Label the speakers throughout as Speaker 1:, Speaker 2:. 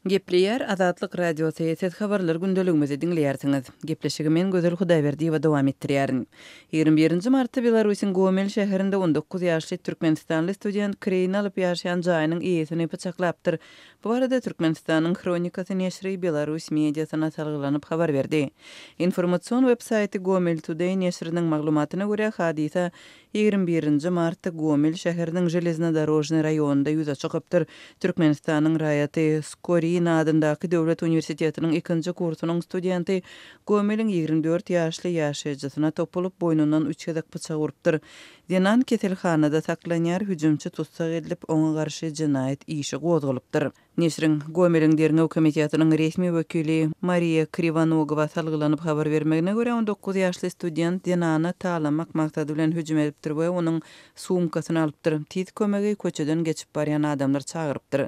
Speaker 1: Gepleýär Azatlyk Radiosy, Siz Habarlar gündeligimizi diňleýärsiňiz. Gepleşigi men Gözel Hudaýberdiýewa dowam etdirýärin. 21-nji martda Belarusyň Gomel şäherinde 19 ýaşly türkmenistanly student kireýine alyp ýaşaýan jaýynyň eýesini pyçaklapdyr. Bu barada Türkmenistanyň Hronikasy neşiri belarus mediasyna salgylanyp habar berdi. Informasion web-saýty Gomel Today neşiriniň maglumatyna görä, hadysa 21-nji martda Gomel şäheriniň Železnodorožnyý raýonynda ýüze çykypdyr. Türkmenistanyň raýaty, Skorina adyndaky döwlet uniwersitetiniň ikinji kursunyň studenti Gomeliň 24 ýaşly ýaşaýjysyna topulyp, boýnundan üç gezek pyçak urupdyr. Zenan keselhanada saklanýar, hüjümçi tussag edilip, oňa garşy jenaýat işi gozgalypdyr. Neşiriň Gomeliň derňew komitetiniň resmi wekili Mariýa Kriwonogowa salgylanyp habar bermegine görä, 19 ýaşly student zenana talamak maksady bilen hüjüm edipdir we onuň sumkasyny alypdyr. Tiz kömegi köçeden geçip barýan adamlar çagyrypdyr.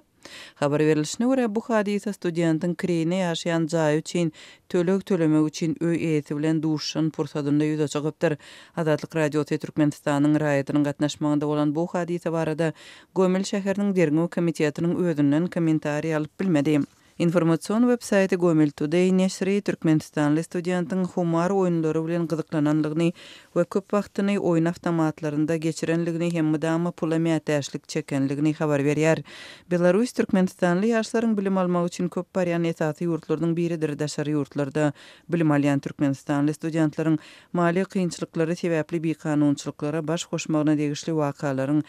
Speaker 1: Habar berlişine görä, bu hadysa studentiň kireýine ýaşaýan jaýy üçin töleg tölemek üçin öý eýesi bilen duşuşan pursadynda ýüze çykypdyr. Azatlyk Radiosy Türkmenistanyň raýatynyň gatnaşmagynda bolan bu hadysa barada Gomel şäheriniň derňew komitetiniň özünden kommentariý alyp bilmedi. Informasion web-saýty Gomel Today neşiri türkmenistanly studentiň humar oýunlary bilen gyzyklananlygyny we köp wagtyny oýun awtomatlarynda geçirenligini hem mydama pula mätäçlik çekenligini habar berýär. Belarus türkmenistanly ýaşlaryň bilim almak üçin köp barýan esasy ýurtlarynyň biridir. Daşary ýurtlarda bilim alýan türkmenistanly studentleriň maliýe kynçylyklary sebäpli bikanunçylyklara baş goşmagyna degişli wakalaryň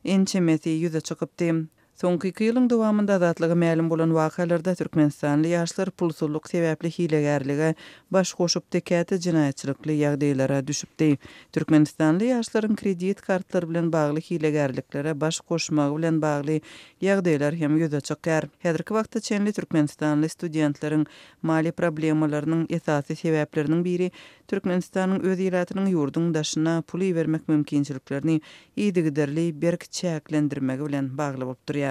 Speaker 1: ençemesi ýüze çykypdy. Soňky iki ýylyň dowamynda Azatlyga mälim bolan wakalarda türkmenistanly ýaşlar pulsuzlyk sebäpli hilegärlige baş goşupdy, käte jenaýatçylykly ýagdaýlara düşüpdi. Türkmenistanly ýaşlaryň kredit kartlary bilen bagly hilegärliklere baş goşmagy bilen bagly ýagdaýlar hem ýüze çykýar. Häzirki wagta çenli türkmenistanly studentleriň maliýe problemalarynyň esasy sebäpleriniň biri Türkmenistanyň öz ilatynyň ýurduň daşyna pul ibermek mümkinçiliklerini yzygiderli berk çäklendirmegi bilen bagly bolup durýar.